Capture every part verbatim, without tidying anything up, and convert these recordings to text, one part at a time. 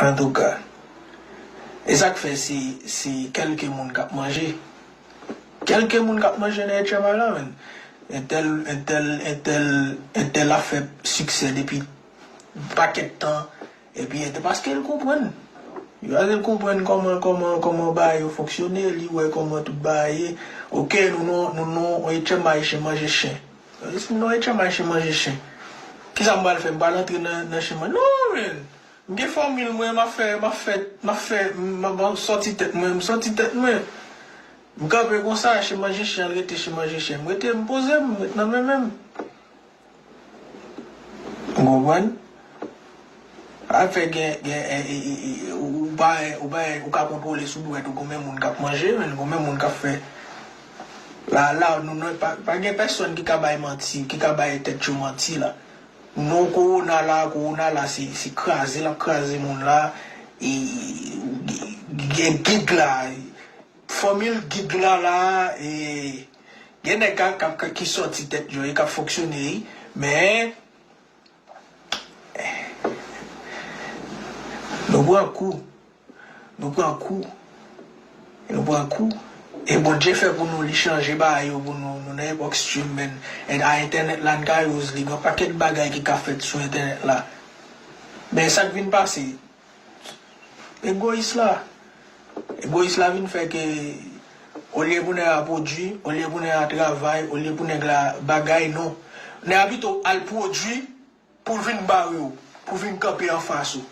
Antouka, e sa k fè se, se kèlke moun k ap manje. Kèlke moun k ap manje nan H M I la, menn. Entèl, entèl, entèl, entèl ap fè siksè depi pakèt tan. Epi entèl, paske l konprann. Paske l konprann kòman, kòman, kòman bagay yo fonksyone, li wè kòman tout bagay ye. Oke, nou non, nou non, H M I chen manje chen. Si nou non H M I chen manje chen. Kisa m pral fè? M pral antre nan, nan chen manje? Non, menn. M gen fanmi l, mwen, m ap fè, m ap fè, m ap fè, m ap sòti tèt mwen, m sòti tèt mwen. M kanpe konsa, chen manje chen, l rete chen manje chen. M rete, m poze m, m ret nan men menm. Ou konprann? Afè gen, gen, e, e, e, e, ou pa, ou pa, ou ka kontwole sou dwèt ou, konbyen moun k ap manje, menn, konbyen moun k ap fè. La, la, nou, nou, pa, pa gen pèsonn ki ka bay manti, ki ka bay tèt yo manti la. Non, kowona la, kowona la, se, se kraze l ap kraze moun la, e, gen gig la, fanmi l gig la la, e, gen nèg ka, ka, ka, ki sòti tèt yo, e k ap fonksyone, wi, men, nou pran kou. Nou pran kou. Nou pran kou. E Bondye fè pou nou, li chanje bagay yo pou nou. Nou nan epòk stream, men. E a entènèt la, n ka use li. Gen yon pakèt bagay ki ka fèt sou entènèt la. Men sa k vin pase, egoyis la. Egoyis la vin fè ke olye pou nèg la pwodui, olye pou nèg la travay, olye pou nèg la bagay, non. Nèg la pito al pwodui, pou l vin bare w, pou l vin kanpe anfas ou.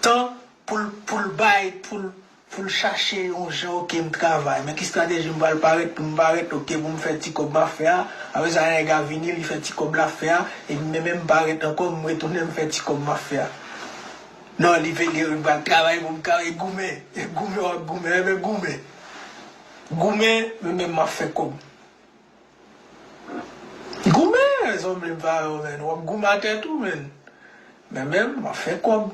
Tan pou l, pou l bay, pou l, pou l chache yon jan, oke, m travay. Men ki estrateji m pral parèt pou m parèt, oke, pou m fè ti kòb m ap fè a. Apre sa, nèg la vini, li fè ti kòb l ap fè a, epi mwen menm m parèt ankò, m retounen, m fè ti kòb m ap fè a. Non, li vini, li pral travay pou m ka goumen. Goumen, w ap goumen, men goumen. Goumen, men menm m ap fè kòb. Goumen, zanmi m, pa yo, men. W ap goumen atè tou, men. Men menm, m ap fè kòb.